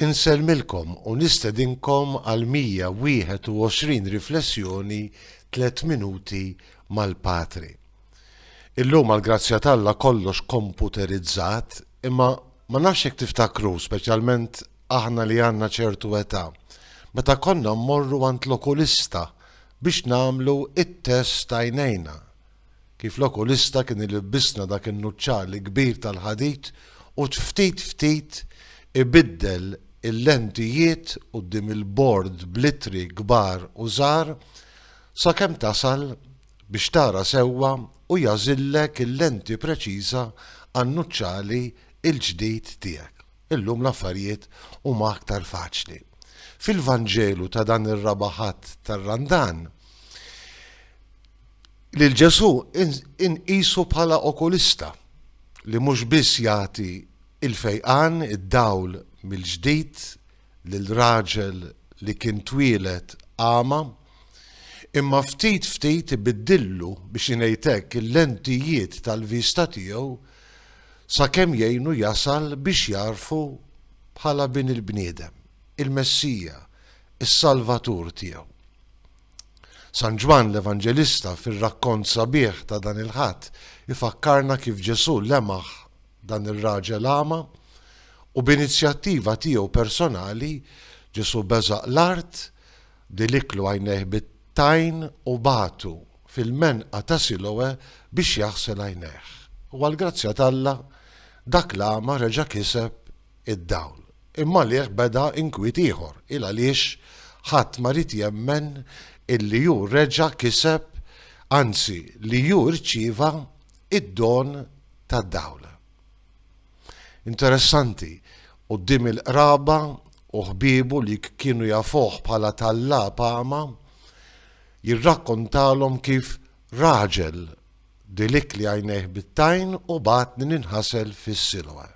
Insellmilkom u nistedinkom għal 121 riflessjoni Tlett Minuti mal-Patri. Illum għall-grazzja t'Alla kollox komputerizzat imma ma nafx jekk tiftakru, speċjalment aħna li għandna ċertu età, meta konna mmorru għand l-okulista biex nagħmlu t-test t'għajnejna. Kif l-okulista kien ilibbisna dak in-nuċċali kbir tal-ħadid u ftit ftit ibiddel il-lentijiet quddiem il-bord bl-ittri kbar u żgħar sakemm tasal biex tara sewwa u jagħżillek il-lenti preċiża għan-nuċċali l-ġdid tiegħek. Illum l-affarijiet huma aktar faċli. Fil-Vanġelu ta' dan ir-raba' Ħadd tar-Randan, lil Ġesù inqisu bħala okulista li mhux biss jagħti l-fejqan, id-dawl mill-ġdid lil raġel li kien twieled agħma, imma ftit ftit ibiddillu, biex ngħid hekk, il-lentijiet tal-vista tiegħu sakemm jgħinu jasal biex jagħrfu bħala Bin il-bniedem, il-Messija, is-Salvatur tiegħu. San Ġwann l-Evanġelista fir-rakkont sabiħ ta' dan il-Ħadd ifakkarna kif Ġesù lemaħ dan ir-raġel agħma u b'inizjattiva tiegħu personali Ġesù beżaq l-art, diliklu għajnejh bit-tajn u bagħtu fil-menqa ta' Siloe biex jaħsel għajnejh. U għall-grazzja t'Alla dak l-agħma reġa' kiseb id-dawl. Imma għalih beda inkwiet ieħor, il għaliex ħadd ma ried jemmen illi hu reġa' kiseb, anzi li hu rċieva id-don tad-dawl. Interessanti, quddiem il-qraba u ħbiebu li kienu jafuh bħala tallab agħma, jirrakkontalhom kif raġel dilikli għajnejh bit-tajn u bagħatni ninħasel fis-Siloe.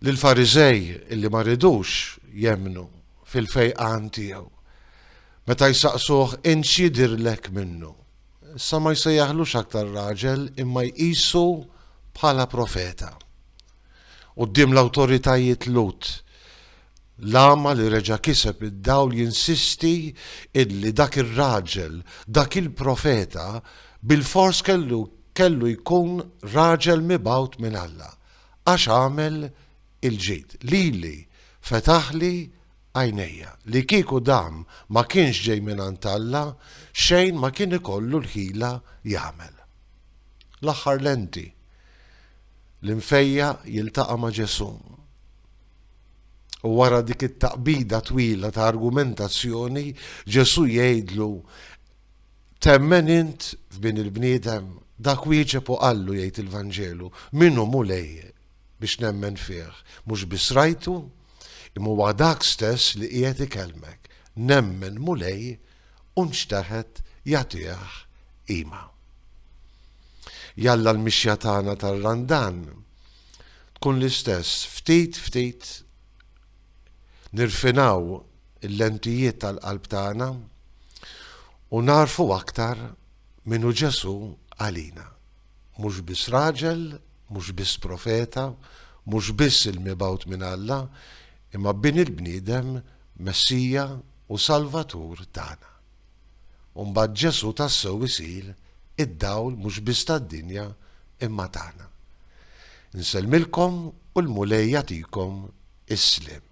Lill-Fariżej illi ma ridux jemmnu fil-fejqan tiegħu, meta jsaqsuh int x'jidhirlek minnu, issa ma jsejjaħlux aktar raġel imma jqisu bħala profeta. Quddiem l-awtoritajiet Lhud, l-agħma li reġa' kiseb id-dawl jinsisti illi dak ir-raġel, dak il-profeta, bilfors kellu kellu jkun raġel mibgħut minn Alla, għax għamel il-ġid. Lili fetaħli għajnejja. Li kieku dan ma kienx ġej mingħand Alla, xejn ma kien ikollu l-ħila jagħmel. L-aħħar lenti. L-imfejjaq jiltaqa' ma' Ġesù. U wara dik it-taqbida twila ta' argumentazzjoni, Ġesù jgħidlu, Temmen int f'Bin il-bniedem? Dak wieġeb u qallu, jgħid il-Vanġelu, Min hu Mulej biex nemmen fih? Mhux biss rajtu, imma huwa dak stess li qiegħed ikellmek. Nemmen, Mulej, u nxteħet jagħtih qima. Jalla l-mixja tagħna tar-Randan tkun l-istess, ftit ftit nirfinaw il-lentijiet tal-qalb tagħna u nagħrfu aktar min hu Ġesù għalina. Mhux biss raġel, mhux biss profeta, mhux biss il-mibgħut minn Alla, imma Bin il-bniedem, Messija u Salvatur tagħna. U mbagħad Ġesù tassew isir id-dawl mhux biss tad-dinja imma tagħna. Insellmilkom u l-Mulej jagħtikom is-sliem.